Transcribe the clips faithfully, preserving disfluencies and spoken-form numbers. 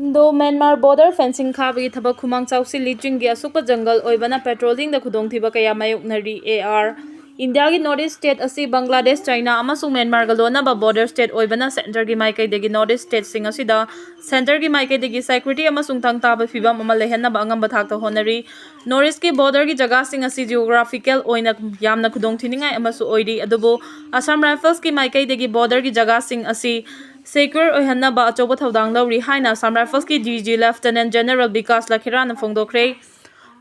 Indo Myanmar border fencing ꯈꯥꯕꯒꯤ ꯊꯕꯛ ꯈꯨꯃꯥꯡ ꯆꯥꯎꯁꯤꯜꯂꯤ꯫ ꯆꯤꯡꯒꯤ ꯑꯁꯨꯛꯄ ꯖꯪꯒꯜ ꯑꯣꯏꯕꯅ ꯄꯦꯇ꯭ꯔꯣꯂꯤꯡꯗ ꯈꯨꯗꯣꯡꯊꯤꯕ ꯀꯌꯥ ꯃꯥꯌꯣꯛꯅꯔꯤ꯫ ꯑꯦ ꯑꯥꯔ ꯏꯟꯗꯤꯌꯥꯒꯤ ꯅꯣꯔꯠ ꯏꯁ ꯁ꯭ꯇꯦꯠ ꯑꯁꯤ ꯕꯪꯒ꯭ꯂꯥꯗꯦꯁ, ꯆꯥꯏꯅꯥ ꯑꯃꯁꯨꯡ ꯃ꯭ꯌꯥꯟꯃꯥꯔꯒ ꯂꯣꯟꯅꯕ ꯕꯣꯔꯗꯔ ꯁ꯭ꯇꯦꯠ ꯑꯣꯏꯕꯅ ꯁꯦꯟꯇꯔꯒꯤ ꯃꯥꯏꯀꯩꯗꯒꯤ ꯅꯣꯔꯠ ꯏꯁ ꯁ꯭ꯇꯦꯠꯁꯤꯡ ꯑꯁꯤꯗ ꯁꯦꯟꯇꯔꯒꯤ ꯃꯥꯏꯀꯩꯗꯒꯤ ꯁꯦꯀ꯭ꯌꯨꯔꯤꯇꯤ ꯑꯃꯁꯨꯡ ꯇꯪ ꯇꯥꯕ ꯐꯤꯕꯝ ꯑꯃ ꯂꯩꯍꯟꯅꯕ ꯑꯉꯝꯕ ꯊꯥꯛꯇ ꯍꯣꯠꯅꯔꯤ꯫ ꯅꯣꯔꯠ ꯏꯁꯀꯤ ꯕꯣꯔꯗꯔꯒꯤ ꯖꯒꯥꯁꯤꯡ ꯑꯁꯤ ꯖꯤꯑꯣꯒ꯭ꯔꯥꯐꯤꯀꯦꯜ ꯑꯣꯏꯅ ꯌꯥꯝꯅ ꯈꯨꯗꯣꯡꯊꯤꯅꯤꯡꯉꯥꯏ ꯑꯃꯁꯨ ꯑꯣꯏꯔꯤ, ꯑꯗꯨꯕꯨ ꯑꯁꯥꯝ ꯔꯥꯏꯐꯜꯁꯀꯤ ꯃꯥꯏꯀꯩꯗꯒꯤ ꯕꯣꯔꯗꯔꯒꯤ ꯖꯒꯥꯁꯤꯡ ꯑꯁꯤ ꯁꯦꯀ꯭ꯌꯨꯔ ꯑꯣꯏꯍꯟꯅꯕ ꯑꯆꯧꯕ ꯊꯧꯗꯥꯡ ꯂꯧꯔꯤ ꯍꯥꯏꯅ Assam ꯔꯥꯏꯐꯜꯁꯀꯤ D G ꯂꯦꯐꯇꯤꯅꯦꯟ general Vikas ꯂꯈꯦꯔꯥꯅ ꯐꯣꯡꯗꯣꯛꯈ꯭ꯔꯦ꯫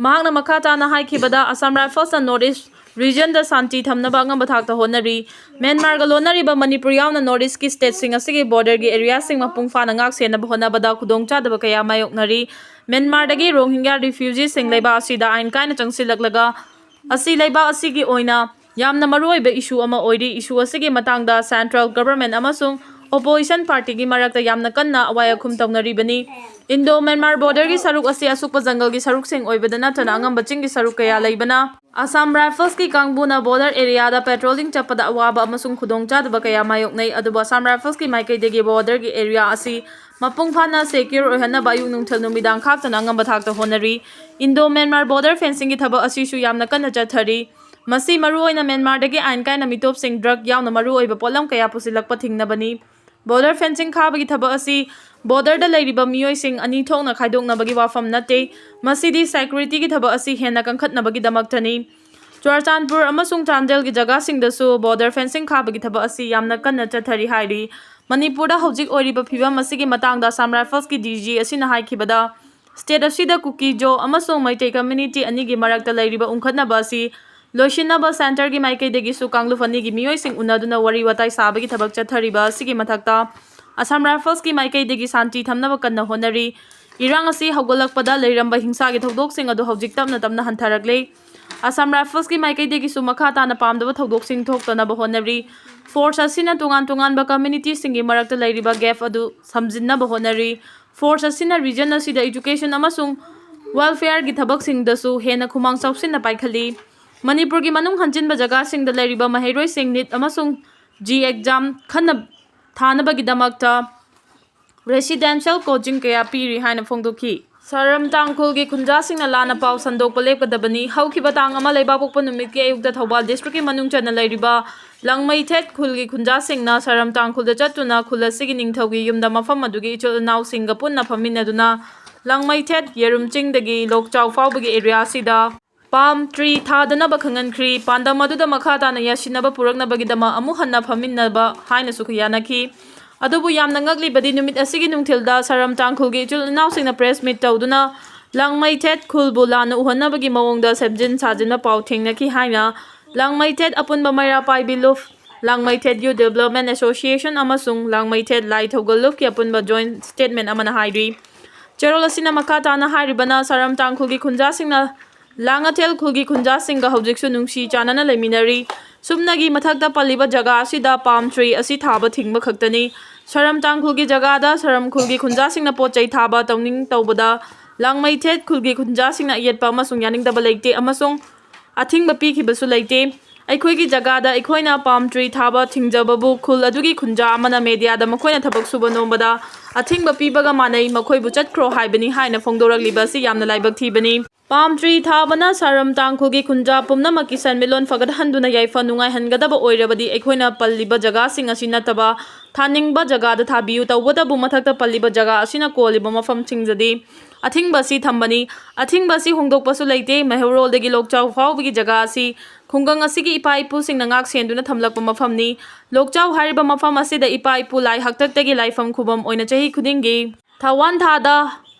ꯃꯍꯥꯛꯅ ꯃꯈꯥ ꯇꯥꯅ ꯍꯥꯏꯈꯤꯕꯗ, ꯑꯁꯥꯝ ꯔꯥꯏꯐꯜꯁꯅ ꯅꯣꯔꯠ ꯏꯁ ꯔꯤꯖꯟꯗ ꯁꯥꯟꯇꯤ ꯊꯝꯅꯕ ꯑꯉꯝꯕ ꯊꯥꯛꯇ ꯍꯣꯠꯅꯔꯤ꯫ ꯃ꯭ꯌꯥꯟꯃꯥꯔꯒ ꯂꯣꯟꯅꯔꯤꯕ ꯃꯅꯤꯄꯨꯔ ꯌꯥꯎꯅ ꯅꯣꯔꯠ ꯏꯁꯀꯤ ꯁ꯭ꯇꯦꯠꯁꯤꯡ ꯑꯁꯤꯒꯤ ꯕꯣꯔꯗꯔꯒꯤ ꯑꯦꯔꯤꯌꯥꯁꯤꯡ ꯃꯄꯨꯡ ꯐꯥꯅ ꯉꯥꯛ ꯁꯦꯟꯅꯕ ꯍꯣꯠꯅꯕꯗ ꯈꯨꯗꯣꯡꯆꯥꯗꯕ ꯀꯌꯥ ꯃꯥꯌꯣꯛꯅꯔꯤ꯫ ꯃ꯭ꯌꯥꯟꯃꯥꯔꯗꯒꯤ ꯔꯣꯍꯤꯡꯒ꯭ꯌꯥ ꯔꯤꯐ꯭ꯌꯨꯖꯤꯁꯤꯡ ꯂꯩꯕꯥꯛ ꯑꯁꯤꯗ ꯑꯥꯏꯟ ꯀꯥꯏꯅ ꯆꯪꯁꯤꯜꯂꯛꯂꯒ ꯑꯁꯤ ꯂꯩꯕꯥꯛ ꯑꯁꯤꯒꯤ ꯑꯣꯏꯅ ꯌꯥꯝꯅ ꯃꯔꯨꯑꯣꯏꯕ ꯏꯁꯨ ꯑꯃ ꯑꯣꯏꯔꯤ꯫ ꯏꯁꯨ ꯑꯁꯤꯒꯤ ꯃꯇꯥꯡꯗ ꯁꯦꯟꯇ꯭ꯔꯦꯜ ꯒꯚꯔꯟꯃꯦꯟꯠ ꯑꯃꯁꯨꯡ ꯑꯣꯄꯣꯖꯤꯁꯟ ꯄꯥꯔꯇꯤꯒꯤ ꯃꯔꯛꯇ ꯌꯥꯝꯅ ꯀꯟꯅ ꯑꯋꯥꯏ ꯑꯈꯨꯝ ꯇꯧꯅꯔꯤꯕꯅꯤ꯫ ꯏꯟꯗꯣ ꯃ꯭ꯌꯥꯟꯃꯥꯔ ꯕꯣꯔꯗꯔꯒꯤ ꯁꯔꯨꯛ ꯑꯁꯤ ꯑꯁꯨꯛꯄ ꯖꯪꯒꯜꯒꯤ ꯁꯔꯨꯛꯁꯤꯡ ꯑꯣꯏꯕꯗ ꯅꯠꯇꯅ ꯑꯉꯝꯕ ꯆꯤꯡꯒꯤ ꯁꯔꯨꯛ ꯀꯌꯥ ꯂꯩꯕꯅ, ꯑꯁꯥꯝ ꯔꯥꯏꯐꯜꯁꯀꯤ ꯀꯥꯡꯕꯨꯅ ꯕꯣꯔꯗꯔ ꯑꯦꯔꯤꯌꯥꯗ ꯄꯦꯇ꯭ꯔꯣꯂꯤꯡ ꯆꯠꯄꯗ ꯑꯋꯥꯕ ꯑꯃꯁꯨꯡ ꯈꯨꯗꯣꯡꯆꯥꯗꯕ ꯀꯌꯥ ꯃꯥꯌꯣꯛꯅꯩ, ꯑꯗꯨꯕꯨ ꯑꯁꯥꯝ ꯔꯥꯏꯐꯜꯁꯀꯤ ꯃꯥꯏꯀꯩꯗꯒꯤ ꯕꯣꯔꯗꯔꯒꯤ ꯑꯦꯔꯤꯌꯥ ꯑꯁꯤ ꯃꯄꯨꯡ ꯐꯥꯅ ꯁꯦꯀ꯭ꯌꯨꯔ ꯑꯣꯏꯍꯟꯅꯕ ꯑꯌꯨꯛ ꯅꯨꯡꯊꯤꯜ ꯅꯨꯃꯤꯗꯥꯡ ꯈꯥꯛꯇꯅ ꯑꯉꯝꯕ ꯊꯥꯛꯇ ꯍꯣꯠꯅꯔꯤ꯫ ꯏꯟꯗꯣ ꯃ꯭ꯌꯥꯟꯃꯥꯔ ꯕꯣꯔꯗꯔ ꯐꯦꯟꯁꯤꯡꯒꯤ ꯊꯕꯛ ꯑꯁꯤꯁꯨ ꯌꯥꯝꯅ ꯀꯟꯅ ꯆꯠꯊꯔꯤ꯫ ꯃꯁꯤ ꯃꯔꯨꯑꯣꯏꯅ ꯃ꯭ꯌꯥꯟꯃꯥꯔꯗꯒꯤ ꯑꯥꯏꯟ ꯀꯥꯏꯅ ꯃꯤꯇꯣꯞꯁꯤꯡ, ꯗ꯭ꯔꯒ ꯌꯥꯎꯅ ꯃꯔꯨꯑꯣꯏꯕ ꯄꯣꯠꯂꯝ ꯀꯌꯥ ꯄꯨꯁꯤꯜꯂꯛꯄ ꯊꯤꯡꯅꯕꯅꯤ꯫ ꯕꯣꯔꯗꯔ ꯐꯦꯟꯁꯤꯡ ꯈꯥꯕꯒꯤ ꯊꯕꯛ ꯑꯁꯤ ꯕꯣꯔꯗꯔꯗ ꯂꯩꯔꯤꯕ ꯃꯤꯑꯣꯏꯁꯤꯡ ꯑꯅꯤ ꯊꯣꯛꯅ ꯈꯥꯏꯗꯣꯛꯅꯕꯒꯤ ꯋꯥꯐꯝ ꯅꯠꯇꯦ꯫ ꯃꯁꯤꯗꯤ ꯁꯦꯀ꯭ꯌꯨꯔꯤꯇꯤꯒꯤ ꯊꯕꯛ ꯑꯁꯤ ꯍꯦꯟꯅ ꯀꯟꯈꯠꯅꯕꯒꯤꯗꯃꯛꯇꯅꯤ꯫ ꯆꯨꯔꯆꯥꯟꯄꯨꯔ ꯑꯃꯁꯨꯡ ꯆꯥꯟꯗꯦꯜꯒꯤ ꯖꯒꯥꯁꯤꯡꯗꯁꯨ ꯕꯣꯔꯗꯔ ꯐꯦꯟꯁꯤꯡ ꯈꯥꯕꯒꯤ ꯊꯕꯛ ꯑꯁꯤ ꯌꯥꯝꯅ ꯀꯟꯅ ꯆꯠꯊꯔꯤ ꯍꯥꯏꯔꯤ꯫ ꯃꯅꯤꯄꯨꯔꯗ ꯍꯧꯖꯤꯛ ꯑꯣꯏꯔꯤꯕ ꯐꯤꯕꯝ ꯑꯁꯤꯒꯤ ꯃꯇꯥꯡꯗ ꯑꯁꯥꯝ ꯔꯥꯏꯐꯜꯁꯀꯤ ꯗꯤ ꯖꯤ ꯑꯁꯤꯅ ꯍꯥꯏꯈꯤꯕꯗ, ꯁ꯭ꯇꯦꯠ ꯑꯁꯤꯗ ꯀꯨꯀꯤ ꯖꯣ ꯑꯃꯁꯨꯡ ꯃꯩꯇꯩ ꯀꯝꯃ꯭ꯌꯨꯅꯤꯇꯤ ꯑꯅꯤꯒꯤ ꯃꯔꯛꯇ ꯂꯩꯔꯤꯕ ꯎꯪꯈꯠꯅꯕ ꯑꯁꯤ ꯂꯣꯏꯁꯤꯟꯅꯕ ꯁꯦꯟꯇꯔꯒꯤ ꯃꯥꯏꯀꯩꯗꯒꯤꯁꯨ ꯀꯥꯡꯂꯨꯞ ꯑꯅꯤꯒꯤ ꯃꯤꯑꯣꯏꯁꯤꯡ ꯎꯅꯗꯨꯅ ꯋꯥꯔꯤ ꯋꯥꯇꯥꯏ ꯁꯥꯕꯒꯤ ꯊꯕꯛ ꯆꯠꯊꯔꯤꯕ ꯑꯁꯤꯒꯤ ꯃꯊꯛꯇ, ꯑꯁꯥꯝ ꯔꯥꯏꯐꯜꯁꯀꯤ ꯃꯥꯏꯀꯩꯗꯒꯤ ꯁꯥꯟꯇꯤ ꯊꯝꯅꯕ ꯀꯟꯅ ꯍꯣꯠꯅꯔꯤ꯫ ꯏꯔꯥꯡ ꯑꯁꯤ ꯍꯧꯒꯠꯂꯛꯄꯗ ꯂꯩꯔꯝꯕ ꯍꯤꯡꯁꯥꯒꯤ ꯊꯧꯗꯣꯛꯁꯤꯡ ꯑꯗꯨ ꯍꯧꯖꯤꯛ ꯇꯞꯅ ꯇꯞꯅ ꯍꯟꯊꯔꯛꯂꯤ꯫ ꯑꯁꯥꯝ ꯔꯥꯏꯐꯜꯁꯀꯤ ꯃꯥꯏꯀꯩꯗꯒꯤꯁꯨ ꯃꯈꯥ ꯇꯥꯅ ꯄꯥꯝꯗꯕ ꯊꯧꯗꯣꯛꯁꯤꯡ ꯊꯣꯛꯇꯅꯕ ꯍꯣꯠꯅꯔꯤ꯫ ꯐꯣꯔꯁ ꯑꯁꯤꯅ ꯇꯣꯉꯥꯟ ꯇꯣꯉꯥꯟꯕ ꯀꯝꯃ꯭ꯌꯨꯅꯤꯇꯤꯁꯤꯡꯒꯤ ꯃꯔꯛꯇ ꯂꯩꯔꯤꯕ ꯒꯦꯞ ꯑꯗꯨ ꯁꯝꯖꯤꯟꯅꯕ ꯍꯣꯠꯅꯔꯤ꯫ ꯐꯣꯔꯁ ꯑꯁꯤꯅ ꯔꯤꯖꯟ ꯑꯁꯤꯗ ꯏꯖꯨꯀꯦꯁꯟ ꯑꯃꯁꯨꯡ ꯋꯦꯜꯐꯤꯌꯔꯒꯤ ꯊꯕꯛꯁꯤꯡꯗꯁꯨ ꯍꯦꯟꯅ ꯈꯨꯃꯥꯡ ꯆꯥꯎꯁꯤꯟꯅ ꯄꯥꯏꯈꯠꯂꯤ꯫ ꯃꯅꯤꯄꯨꯔꯒꯤ ꯃꯅꯨꯡ ꯍꯟꯖꯤꯟꯕ ꯖꯒꯥꯁꯤꯡꯗ ꯂꯩꯔꯤꯕ ꯃꯍꯩꯔꯣꯏꯁꯤꯡ ꯅꯤꯠ ꯑꯃꯁꯨꯡ ꯖꯤ ꯑꯦꯛꯖꯥꯝ ꯈꯟꯅ ꯊꯥꯅꯕꯒꯤꯗꯃꯛꯇ residential coaching ꯀꯌꯥ ꯄꯤꯔꯤ ꯍꯥꯏꯅ ꯐꯣꯡꯗꯣꯛꯈꯤ꯫ ꯁꯔꯝ ꯇꯥꯡꯈꯨꯜꯒꯤ ꯈꯨꯟꯖꯥꯁꯤꯡꯅ ꯂꯥꯟꯅ ꯄꯥꯎ ꯁꯟꯗꯣꯛꯄ ꯂꯦꯞꯀꯗꯕꯅꯤ꯫ ꯍꯧꯈꯤꯕ ꯇꯥꯡ ꯑꯃ ꯂꯩꯕꯥꯛꯄꯣꯛꯄ ꯅꯨꯃꯤꯠꯀꯤ ꯑꯌꯨꯛꯇ ꯊꯧꯕꯥꯜ district ꯀꯤ ꯃꯅꯨꯡ ꯆꯟꯅ ꯂꯩꯔꯤꯕ ꯂꯪꯃꯩꯊꯦꯠ ꯈꯨꯜꯒꯤ ꯈꯨꯟꯖꯥꯁꯤꯡꯅ ꯁꯔꯝ ꯇꯥꯡꯈꯨꯜꯗ ꯆꯠꯇꯨꯅ ꯈꯨꯜ ꯑꯁꯤꯒꯤ ꯅꯤꯡꯊꯧꯒꯤ ꯌꯨꯝꯗ ꯃꯐꯝ ꯑꯗꯨꯒꯤ ꯏꯆꯤꯜ ꯏꯅꯥꯎꯁꯤꯡꯒ ꯄꯨꯟꯅ ꯐꯝꯃꯤꯟꯅꯗꯨꯅ ꯂꯪꯃꯩꯊꯦꯠ, ꯌꯦꯔꯨꯝ ꯆꯤꯡꯗꯒꯤ ꯂꯣꯛꯆꯥꯎ ꯐꯥꯎꯕꯒꯤ area ꯑꯁꯤꯗ palm tree ꯊꯥꯗꯅꯕ ꯈꯪꯍꯟꯈ꯭ꯔꯤ꯫ ꯄꯥꯟꯗꯝ ꯑꯗꯨꯗ ꯃꯈꯥ ꯇꯥꯅ ꯌꯥꯁꯤꯟꯅꯕ ꯄꯨꯔꯛꯅꯕꯒꯤꯗꯃꯛ ꯑꯃꯨꯛ ꯍꯟꯅ ꯐꯝꯃꯤꯟꯅꯕ ꯍꯥꯏꯅꯁꯨ ꯈꯨꯌꯥꯅꯈꯤ꯫ ꯑꯗꯨꯕꯨ ꯌꯥꯝꯅ ꯉꯛꯂꯤꯕꯗꯤ ꯅꯨꯃꯤꯠ ꯑꯁꯤꯒꯤ ꯅꯨꯡꯊꯤꯜꯗ ꯁꯔꯝ ꯇꯥꯡꯈꯨꯜꯒꯤ ꯏꯆꯤꯜ ꯏꯅꯥꯎꯁꯤꯡꯅ press meet ꯇꯧꯗꯨꯅ ꯂꯪꯃꯩꯊꯦꯠ ꯈꯨꯜꯕꯨ ꯂꯥꯟꯅ ꯎꯍꯟꯅꯕꯒꯤ ꯃꯑꯣꯡꯗ ꯁꯦꯝꯖꯤꯟ ꯁꯥꯖꯤꯟꯕ ꯄꯥꯎ ꯊꯦꯡꯅꯈꯤ ꯍꯥꯏꯅ ꯂꯪꯃꯩꯊꯦꯠ ꯑꯄꯨꯟꯕ ꯃꯩꯔꯥ ꯄꯥꯏꯕꯤ ꯂꯨꯞ, ꯂꯪꯃꯩꯊꯦꯠ Youth Development Association ꯑꯃꯁꯨꯡ ꯂꯪꯃꯩꯊꯦꯠ ꯂꯥꯏ ꯊꯧꯒꯜ ꯂꯨꯞꯀꯤ ꯑꯄꯨꯟꯕ joint statement ꯑꯃꯅ ꯍꯥꯏꯔꯤ꯫ ꯆꯦꯔꯣꯜ ꯑꯁꯤꯅ ꯃꯈꯥ ꯇꯥꯅ ꯍꯥꯏꯔꯤꯕꯅ ꯁꯔꯝ ꯇꯥꯡꯈꯨꯜꯒꯤ ꯈꯨꯟꯖꯥꯁꯤꯡꯅ ꯂꯥꯡꯉꯊꯦꯜ ꯈꯨꯜꯒꯤ ꯈꯨꯟꯖꯥꯁꯤꯡꯒ ꯍꯧꯖꯤꯛꯁꯨ ꯅꯨꯡꯁꯤ ꯆꯥꯟꯅꯅ ꯂꯩꯃꯤꯟꯅꯔꯤ꯫ ꯁꯨꯞꯅꯒꯤ ꯃꯊꯛꯇ ꯄꯜꯂꯤꯕ ꯖꯒꯥ ꯑꯁꯤꯗ palm tree ꯑꯁꯤ ꯊꯥꯕ ꯊꯤꯡꯕ ꯈꯛꯇꯅꯤ꯫ ꯁꯔꯝ ꯇꯥꯡꯈꯨꯜꯒꯤ ꯖꯒꯥꯗ ꯁꯔꯝ ꯈꯨꯜꯒꯤ ꯈꯨꯟꯖꯥꯁꯤꯡꯅ ꯄꯣꯠ ꯆꯩ ꯊꯥꯕ ꯇꯧꯅꯤꯡ ꯇꯧꯕꯗ ꯂꯥꯡꯃꯩꯊꯦꯠ ꯈꯨꯜꯒꯤ ꯈꯨꯟꯖꯥꯁꯤꯡꯅ ꯑꯌꯦꯠꯄ ꯑꯃꯁꯨꯡ ꯌꯥꯅꯤꯡꯗꯕ ꯂꯩꯇꯦ ꯑꯃꯁꯨꯡ ꯑꯊꯤꯡꯕ ꯄꯤꯈꯤꯕꯁꯨ ꯂꯩꯇꯦ꯫ ꯑꯩꯈꯣꯏꯒꯤ ꯖꯒꯥꯗ ꯑꯩꯈꯣꯏꯅ palm tree ꯊꯥꯕ ꯊꯤꯡꯖꯕꯕꯨ ꯈꯨꯜ ꯑꯗꯨꯒꯤ ꯈꯨꯟꯖꯥ ꯑꯃꯅ mediaꯗ ꯃꯈꯣꯏꯅ ꯊꯕꯛ ꯁꯨꯕ ꯅꯣꯝꯕꯗ ꯑꯊꯤꯡꯕ ꯄꯤꯕꯒ ꯃꯥꯟꯅꯩ, ꯃꯈꯣꯏꯕꯨ ꯆꯠꯈ꯭ꯔꯣ ꯍꯥꯏꯕꯅꯤ ꯍꯥꯏꯅ ꯐꯣꯡꯗꯣꯔꯛꯂꯤꯕ ꯑꯁꯤ ꯌꯥꯝꯅ ꯂꯥꯏꯕꯛ ꯊꯤꯕꯅꯤ꯫ Palm tree ꯊꯥꯕꯅ ꯁꯔꯝ ꯇꯥꯡꯈꯨꯜꯒꯤ ꯈꯨꯟꯖꯥ ꯄꯨꯝꯅꯃꯛꯀꯤ ꯁꯦꯟꯃꯤꯠꯂꯣꯟ ꯐꯒꯠꯍꯟꯗꯨꯅ ꯌꯥꯏꯐ ꯅꯨꯡꯉꯥꯏꯍꯟꯒꯗꯕ ꯑꯣꯏꯔꯕꯗꯤ ꯑꯩꯈꯣꯏꯅ ꯄꯜꯂꯤꯕ ꯖꯒꯥꯁꯤꯡ ꯑꯁꯤ ꯅꯠꯇꯕ ꯊꯥꯅꯤꯡꯕ ꯖꯒꯥꯗ ꯊꯥꯕꯤꯌꯨ, ꯇꯧꯕꯇꯕꯨ ꯃꯊꯛꯇ ꯄꯜꯂꯤꯕ ꯖꯒꯥ ꯑꯁꯤꯅ ꯀꯣꯜꯂꯤꯕ ꯃꯐꯝ ꯊꯤꯡꯖꯗꯦ꯫ ꯑꯊꯤꯡꯕ ꯑꯁꯤ ꯊꯝꯕꯅꯤ꯫ ꯑꯊꯤꯡꯕ ꯑꯁꯤ ꯍꯣꯡꯗꯣꯛꯄꯁꯨ ꯂꯩꯇꯦ꯫ ꯃꯩꯍꯧꯔꯣꯜꯗꯒꯤ ꯂꯣꯛꯆꯥꯎ ꯐꯥꯎꯕꯒꯤ ꯖꯒꯥ ꯑꯁꯤ ꯈꯨꯡꯒꯪ ꯑꯁꯤꯒꯤ ꯏꯄꯥ ꯏꯄꯨꯁꯤꯡꯅ ꯉꯥꯛ ꯁꯦꯟꯗꯨꯅ ꯊꯝꯂꯛꯄ ꯃꯐꯝꯅꯤ꯫ ꯂꯣꯛꯆꯥꯎ ꯍꯥꯏꯔꯤꯕ ꯃꯐꯝ ꯑꯁꯤꯗ ꯏꯄꯥ ꯏꯄꯨ ꯂꯥꯏ ꯍꯥꯛꯇꯛꯇꯒꯤ ꯂꯥꯏꯐꯝ ꯈꯨꯕꯝ ꯑꯣꯏꯅ ꯆꯍꯤ ꯈꯨꯗꯤꯡꯒꯤ ꯊꯥꯋꯥꯟ ꯊꯥꯗ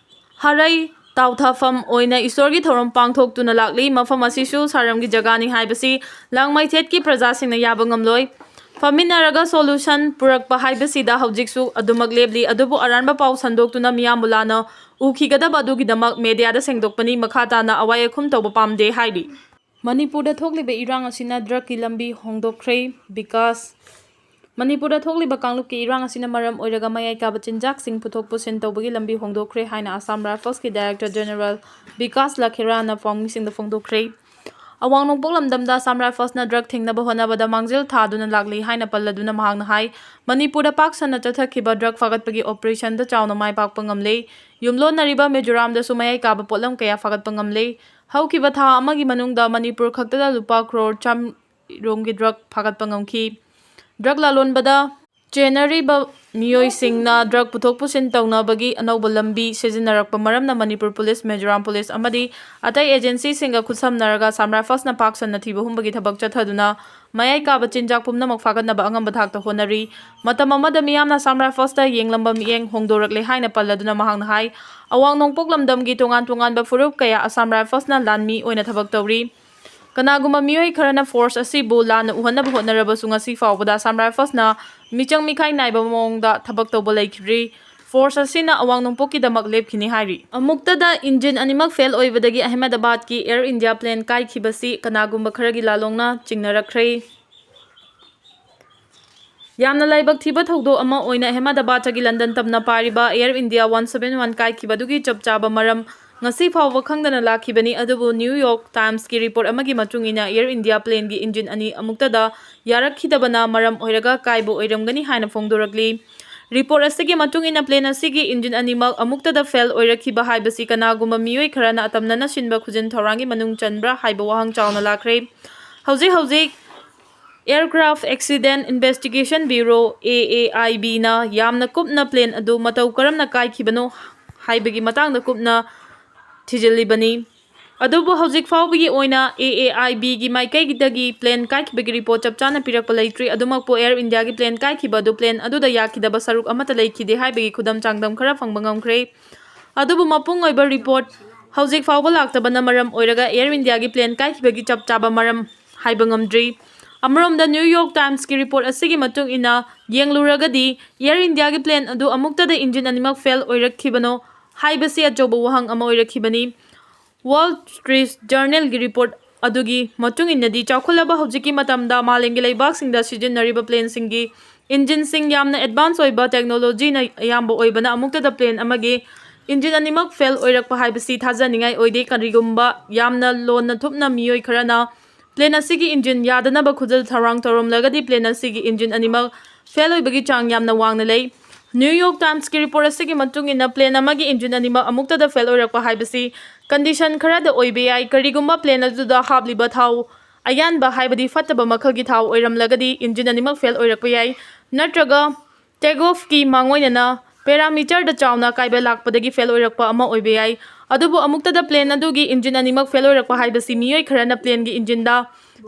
ꯍꯔꯩ ꯇꯥꯎꯊꯐꯝ ꯑꯣꯏꯅ ꯏꯁꯣꯔꯒꯤ ꯊꯧꯔꯝ ꯄꯥꯡꯊꯣꯛꯇꯨꯅ ꯂꯥꯛꯂꯤ꯫ ꯃꯐꯝ ꯑꯁꯤꯁꯨ ꯁꯥꯔꯝꯒꯤ ꯖꯒꯥꯅꯤ ꯍꯥꯏꯕꯁꯤ ꯂꯥꯡꯃꯩꯊꯦꯠꯀꯤ ꯄ꯭ꯔꯖꯥꯁꯤꯡꯅ ꯌꯥꯕ ꯉꯝꯂꯣꯏ꯫ ꯐꯝꯃꯤꯟꯅꯔꯒ solution ꯄꯨꯔꯛꯄ ꯍꯥꯏꯕꯁꯤꯗ ꯍꯧꯖꯤꯛꯁꯨ ꯑꯗꯨꯃꯛ ꯂꯦꯞꯂꯤ, ꯑꯗꯨꯕꯨ ꯑꯔꯥꯟꯕ ꯄꯥꯎ ꯁꯟꯗꯣꯛꯇꯨꯅ ꯃꯤꯌꯥꯝꯕꯨ ꯂꯥꯟꯅ ꯎꯈꯤꯒꯗꯕ ꯑꯗꯨꯒꯤꯗꯃꯛ mediaꯗ ꯁꯦꯡꯗꯣꯛꯄꯅꯤ꯫ ꯃꯈꯥ ꯇꯥꯅ ꯑꯋꯥꯏ ꯑꯈꯨꯝ ꯇꯧꯕ ꯄꯥꯝꯗꯦ ꯍꯥꯏꯔꯤ꯫ ꯃꯅꯤꯄꯨꯔꯗ ꯊꯣꯛꯂꯤꯕ ꯏꯔꯥꯡ ꯑꯁꯤꯅ drugꯀꯤ ꯂꯝꯕꯤ ꯍꯣꯡꯗꯣꯛꯈ꯭ꯔꯦ꯫ ꯕꯤꯀꯥꯁ ꯃꯅꯤꯄꯨꯔꯗ ꯊꯣꯛꯂꯤꯕ ꯀꯥꯡꯂꯨꯞꯀꯤ ꯏꯔꯥꯡ ꯑꯁꯤꯅ ꯃꯔꯝ ꯑꯣꯏꯔꯒ ꯃꯌꯥꯏ ꯀꯥꯕ ꯆꯤꯟꯖꯥꯛꯁꯤꯡ ꯄꯨꯊꯣꯛ ꯄꯨꯁꯤꯟ ꯇꯧꯕꯒꯤ ꯂꯝꯕꯤ ꯍꯣꯡꯗꯣꯛꯈ꯭ꯔꯦ ꯍꯥꯏꯅ Assam Riflesꯀꯤ Director General ꯕꯤꯀꯥꯁ ꯂꯈꯦꯔꯥꯅ ꯄꯥꯎꯃꯤꯁꯤꯡꯗ ꯐꯣꯡꯗꯣꯛꯈ꯭ꯔꯦ꯫ ꯑꯋꯥꯡ ꯅꯣꯡꯄꯣꯛ ꯂꯝꯗꯝꯗ Assam Riflesꯅ drug ꯊꯤꯡꯅꯕ ꯍꯣꯠꯅꯕꯗ ꯃꯥꯡꯖꯤꯜ ꯊꯥꯗꯨꯅ ꯂꯥꯛꯂꯤ ꯍꯥꯏꯅ ꯄꯜꯂꯗꯨꯅ ꯃꯍꯥꯛꯅ ꯍꯥꯏ, ꯃꯅꯤꯄꯨꯔꯗ ꯄꯥꯛ ꯁꯟꯅ ꯆꯠꯊꯈꯤꯕ drug ꯐꯥꯒꯠꯄꯒꯤ operationꯗ ꯆꯥꯎꯅ ꯃꯥꯏ ꯄꯥꯛꯄ ꯉꯝꯂꯦ꯫ ꯌꯨꯝꯂꯣꯟꯅꯔꯤꯕ ꯃꯤꯖꯣꯔꯥꯝꯗꯁꯨ ꯃꯌꯥꯏ ꯀꯥꯕ ꯄꯣꯠꯂꯝ ꯀꯌꯥ ꯐꯥꯒꯠꯄ ꯉꯝꯂꯦ꯫ ꯍꯧꯈꯤꯕ ꯊꯥ ꯑꯃꯒꯤ ꯃꯅꯨꯡꯗ ꯃꯅꯤꯄꯨꯔ ꯈꯛꯇꯗ ꯂꯨꯄꯥ ꯀ꯭ꯔꯣꯔ ꯆꯥꯝꯔꯣꯝꯒꯤ drug ꯐꯥꯒꯠꯄ ꯉꯝꯈꯤ꯫ Drug ꯂꯂꯣꯟꯕꯗ ꯆꯦꯟꯅꯔꯤꯕ ꯃꯤꯑꯣꯏꯁꯤꯡꯅ drug ꯄꯨꯊꯣꯛ ꯄꯨꯁꯤꯟ ꯇꯧꯅꯕꯒꯤ ꯑꯅꯧꯕ ꯂꯝꯕꯤ ꯁꯤꯖꯤꯟꯅꯔꯛꯄ ꯃꯔꯝꯅ ꯃꯅꯤꯄꯨꯔ ꯄꯨꯂꯤꯁ, ꯃꯤꯖꯣꯔꯥꯝ ꯄꯨꯂꯤꯁ ꯑꯃꯗꯤ ꯑꯇꯩ agencyꯁꯤꯡꯒ ꯈꯨꯠꯁꯝꯅꯔꯒ Assam Riflesꯅ ꯄꯥꯛ ꯁꯟꯅ ꯊꯤꯕ ꯍꯨꯝꯕꯒꯤ ꯊꯕꯛ ꯆꯠꯊꯗꯨꯅ ꯃꯌꯥꯏ ꯀꯥꯕ ꯆꯤꯟꯖꯥꯛ ꯄꯨꯝꯅꯃꯛ ꯐꯥꯒꯠꯅꯕ ꯑꯉꯝꯕ ꯊꯥꯛꯇ ꯍꯣꯠꯅꯔꯤ꯫ ꯃꯇꯝ ꯑꯃꯗ ꯃꯤꯌꯥꯝꯅ Assam Riflesꯇ ꯌꯦꯡꯂꯝꯕ ꯃꯤꯠꯌꯦꯡ ꯍꯣꯡꯗꯣꯔꯛꯂꯦ ꯍꯥꯏꯅ ꯄꯜꯂꯗꯨꯅ ꯃꯍꯥꯛꯅ ꯍꯥꯏ, ꯑꯋꯥꯡ ꯅꯣꯡꯄꯣꯛ ꯂꯝꯗꯝꯒꯤ ꯇꯣꯉꯥꯟ ꯇꯣꯉꯥꯟꯕ ꯐꯨꯔꯨꯞ ꯀꯌꯥ Assam Riflesꯅ ꯂꯥꯟꯃꯤ ꯑꯣꯏꯅ ꯊꯕꯛ ꯇꯧꯔꯤ꯫ ꯀꯅꯥꯒꯨꯝꯕ ꯃꯤꯑꯣꯏ ꯈꯔꯅ force ꯑꯁꯤꯕꯨ ꯂꯥꯟꯅ ꯎꯍꯟꯅꯕ ꯍꯣꯠꯅꯔꯕꯁꯨ ꯉꯁꯤ ꯐꯥꯎꯕꯗ Assam Riflesꯅ ꯃꯤꯆꯪ ꯃꯤꯈꯥꯏ ꯅꯥꯏꯕ ꯃꯑꯣꯡꯗ ꯊꯕꯛ ꯇꯧꯕ ꯂꯩꯈꯤꯗ꯭ꯔꯤ꯫ Force ꯑꯁꯤꯅ ꯑꯋꯥꯡ ꯅꯣꯡꯄꯣꯛꯀꯤꯗꯃꯛ ꯂꯦꯞꯈꯤꯅꯤ ꯍꯥꯏꯔꯤ꯫ ꯑꯃꯨꯛꯇꯗ engine ꯑꯅꯤꯃꯛ fail ꯑꯣꯏꯕꯗꯒꯤ ꯑꯍꯃꯦꯗꯕꯥꯗꯀꯤ Air India plane ꯀꯥꯏꯈꯤꯕꯁꯤ ꯀꯅꯥꯒꯨꯝꯕ ꯈꯔꯒꯤ ꯂꯥꯂꯣꯡꯅ ꯆꯤꯡꯅꯔꯛꯈ꯭ꯔꯦ꯫ ꯌꯥꯝꯅ ꯂꯥꯏꯕꯛ ꯊꯤꯕ ꯊꯧꯗꯣꯛ ꯑꯃ ꯑꯣꯏꯅ ꯑꯍꯃꯦꯗꯕꯥꯗꯇꯒꯤ ꯂꯟꯗꯟ ꯇꯝꯅ ꯄꯥꯏꯔꯤꯕ Air India one seven one ꯀꯥꯏꯈꯤꯕ ꯑꯗꯨꯒꯤ ꯆꯞ ꯆꯥꯕ ꯃꯔꯝ ꯉꯁꯤ ꯐꯥꯎꯕ ꯈꯪꯗꯅ ꯂꯥꯛꯈꯤꯕꯅꯤ꯫ ꯑꯗꯨꯕꯨ New York Timesꯀꯤ report ꯑꯃꯒꯤ ꯃꯇꯨꯡ ꯏꯟꯅ Air India planeꯒꯤ engine ꯑꯅꯤ ꯑꯃꯨꯛꯇꯗ ꯌꯥꯔꯛꯈꯤꯗꯕꯅ ꯃꯔꯝ ꯑꯣꯏꯔꯒ ꯀꯥꯏꯕ ꯑꯣꯏꯔꯝꯒꯅꯤ ꯍꯥꯏꯅ ꯐꯣꯡꯗꯣꯔꯛꯂꯤ꯫ Report ꯑꯁꯤꯒꯤ ꯃꯇꯨꯡ ꯏꯟꯅ plane ꯑꯁꯤꯒꯤ engine ꯑꯅꯤꯃꯛ ꯑꯃꯨꯛꯇꯗ fail ꯑꯣꯏꯔꯛꯈꯤꯕ ꯍꯥꯏꯕꯁꯤ ꯀꯅꯥꯒꯨꯝꯕ ꯃꯤꯑꯣꯏ ꯈꯔꯅ ꯑꯇꯝꯅꯅ ꯁꯤꯟꯕ ꯈꯨꯖꯤꯟ ꯊꯧꯔꯥꯡꯒꯤ ꯃꯅꯨꯡ ꯆꯟꯕ꯭ꯔꯥ ꯍꯥꯏꯕ ꯋꯥꯍꯪ ꯆꯥꯎꯅ ꯂꯥꯛꯈ꯭ꯔꯦ꯫ ꯍꯧꯖꯤꯛ ꯍꯧꯖꯤꯛ Aircraft Accident Investigation Bureau, AAIBꯅ ꯌꯥꯝꯅ ꯀꯨꯞꯅ plane ꯑꯗꯨ ꯃꯇꯧ ꯀꯔꯝꯅ ꯀꯥꯏꯈꯤꯕꯅꯣ ꯍꯥꯏꯕꯒꯤ ꯃꯇꯥꯡꯗ ꯀꯨꯞꯅ ꯊꯤꯖꯤꯜꯂꯤꯕꯅꯤ꯫ ꯑꯗꯨꯕꯨ ꯍꯧꯖꯤꯛ ꯐꯥꯎꯕꯒꯤ ꯑꯣꯏꯅ AAIBꯒꯤ ꯃꯥꯏꯀꯩꯗꯒꯤ plane ꯀꯥꯏꯈꯤꯕꯒꯤ report ꯆꯞ ꯆꯥꯅ ꯄꯤꯔꯛꯄ ꯂꯩꯇ꯭ꯔꯤ꯫ ꯑꯗꯨꯃꯛꯄꯨ Air Indiaꯒꯤ plane ꯀꯥꯏꯈꯤꯕ ꯑꯗꯨ plane ꯑꯗꯨꯗ ꯌꯥꯈꯤꯗꯕ ꯁꯔꯨꯛ ꯑꯃꯠꯇ ꯂꯩꯈꯤꯗꯦ ꯍꯥꯏꯕꯒꯤ ꯈꯨꯗꯝ ꯆꯥꯡꯗꯝ ꯈꯔ ꯐꯪꯕ ꯉꯝꯈ꯭ꯔꯦ꯫ ꯑꯗꯨꯕꯨ ꯃꯄꯨꯡ ꯑꯣꯏꯕ report ꯍꯧꯖꯤꯛ ꯐꯥꯎꯕ ꯂꯥꯛꯇꯕꯅ ꯃꯔꯝ ꯑꯣꯏꯔꯒ Air Indiaꯒꯤ plane ꯀꯥꯏꯈꯤꯕꯒꯤ ꯆꯞ ꯆꯥꯕ ꯃꯔꯝ ꯍꯥꯏꯕ ꯉꯝꯗ꯭ꯔꯤ꯫ ꯑꯃꯔꯣꯝꯗ New York Timesꯀꯤ report ꯑꯁꯤꯒꯤ ꯃꯇꯨꯡ ꯏꯟꯅ ꯌꯦꯡꯂꯨꯔꯒꯗꯤ Air Indiaꯒꯤ plane ꯑꯗꯨ ꯑꯃꯨꯛꯇꯗ engine ꯑꯅꯤꯃꯛ fail ꯑꯣꯏꯔꯛꯈꯤꯕꯅꯣ ꯍꯥꯏꯕꯁꯤ ꯑꯆꯧꯕ ꯋꯥꯍꯪ ꯑꯃ ꯑꯣꯏꯔꯛꯈꯤꯕꯅꯤ꯫ Wall Street Journalꯒꯤ report ꯑꯗꯨꯒꯤ ꯃꯇꯨꯡ ꯏꯟꯅꯗꯤ ꯆꯥꯎꯈꯠꯂꯕ ꯍꯧꯖꯤꯛꯀꯤ ꯃꯇꯝꯗ ꯃꯥꯂꯦꯝꯒꯤ ꯂꯩꯕꯥꯛꯁꯤꯡꯗ ꯁꯤꯖꯤꯟꯅꯔꯤꯕ planeꯁꯤꯡꯒꯤ engineꯁꯤꯡ ꯌꯥꯝꯅ advance ꯑꯣꯏꯕ technologyꯅ ꯑꯌꯥꯝꯕ ꯑꯣꯏꯕꯅ ꯑꯃꯨꯛꯇꯗ plane ꯑꯃꯒꯤ ꯏꯟꯖꯤꯟ ꯑꯅꯤꯃꯛ ꯐꯦꯜ ꯑꯣꯏꯔꯛꯄ ꯍꯥꯏꯕꯁꯤ ꯊꯥꯖꯅꯤꯡꯉꯥꯏ ꯑꯣꯏꯗꯦ꯫ ꯀꯔꯤꯒꯨꯝꯕ ꯌꯥꯝꯅ ꯂꯣꯟꯅ ꯊꯨꯞꯅ ꯃꯤꯑꯣꯏ ꯈꯔꯅ ꯄ꯭ꯂꯦꯟ ꯑꯁꯤꯒꯤ ꯏꯟꯖꯤꯟ ꯌꯥꯗꯅꯕ ꯈꯨꯖꯜ ꯊꯧꯔꯥꯡ ꯇꯧꯔꯝꯂꯒꯗꯤ, ꯄ꯭ꯂꯦꯟ ꯑꯁꯤꯒꯤ ꯏꯟꯖꯤꯟ ꯑꯅꯤꯃꯛ ꯐꯦꯜ ꯑꯣꯏꯕꯒꯤ ꯆꯥꯡ ꯌꯥꯝꯅ ꯋꯥꯡꯅ ꯂꯩ꯫ ꯅ꯭ꯌꯨ ꯌꯣꯔꯛ ꯇꯥꯏꯝꯁꯀꯤ ꯔꯤꯄꯣꯔꯠ ꯑꯁꯤꯒꯤ ꯃꯇꯨꯡ ꯏꯟꯅ, ꯄ꯭ꯂꯦꯟ ꯑꯃꯒꯤ ꯏꯟꯖꯤꯟ ꯑꯅꯤꯃꯛ ꯑꯃꯨꯛꯇꯗ ꯐꯦꯜ ꯑꯣꯏꯔꯛꯄ ꯍꯥꯏꯕꯁꯤ ꯀꯟꯗꯤꯁꯟ ꯈꯔꯗ ꯑꯣꯏꯕ ꯌꯥꯏ꯫ ꯀꯔꯤꯒꯨꯝꯕ ꯄ꯭ꯂꯦꯟ ꯑꯗꯨꯗ ꯍꯥꯞꯂꯤꯕ ꯊꯥꯎ ꯑꯌꯥꯟꯕ, ꯍꯥꯏꯕꯗꯤ ꯐꯠꯇꯕ ꯃꯈꯜꯒꯤ ꯊꯥꯎ ꯑꯣꯏꯔꯝꯂꯒꯗꯤ, ꯏꯟꯖꯤꯟ ꯑꯅꯤꯃꯛ ꯐꯦꯜ ꯑꯣꯏꯔꯛꯄ ꯌꯥꯏ꯫ ꯅꯠꯇ꯭ꯔꯒ ꯇꯦꯛ ꯑꯣꯐꯀꯤ ꯃꯥꯡꯑꯣꯏꯅꯅ ꯄꯦꯔꯥꯃꯤꯇꯔꯗ ꯆꯥꯎꯅ ꯑꯀꯥꯏꯕ ꯂꯥꯛꯄꯗꯒꯤ ꯐꯦꯜ ꯑꯣꯏꯔꯛꯄ ꯑꯃ ꯑꯣꯏꯕ ꯌꯥꯏ꯫ ꯑꯗꯨꯕꯨ ꯑꯃꯨꯛꯇꯗ ꯄ꯭ꯂꯦꯟ ꯑꯗꯨꯒꯤ ꯏꯟꯖꯤꯟ ꯑꯅꯤꯃꯛ ꯐꯦꯜ ꯑꯣꯏꯔꯛꯄ ꯍꯥꯏꯕꯁꯤ ꯃꯤꯑꯣꯏ ꯈꯔꯅ ꯄ꯭ꯂꯦꯟꯒꯤ ꯏꯟꯖꯤꯟꯗ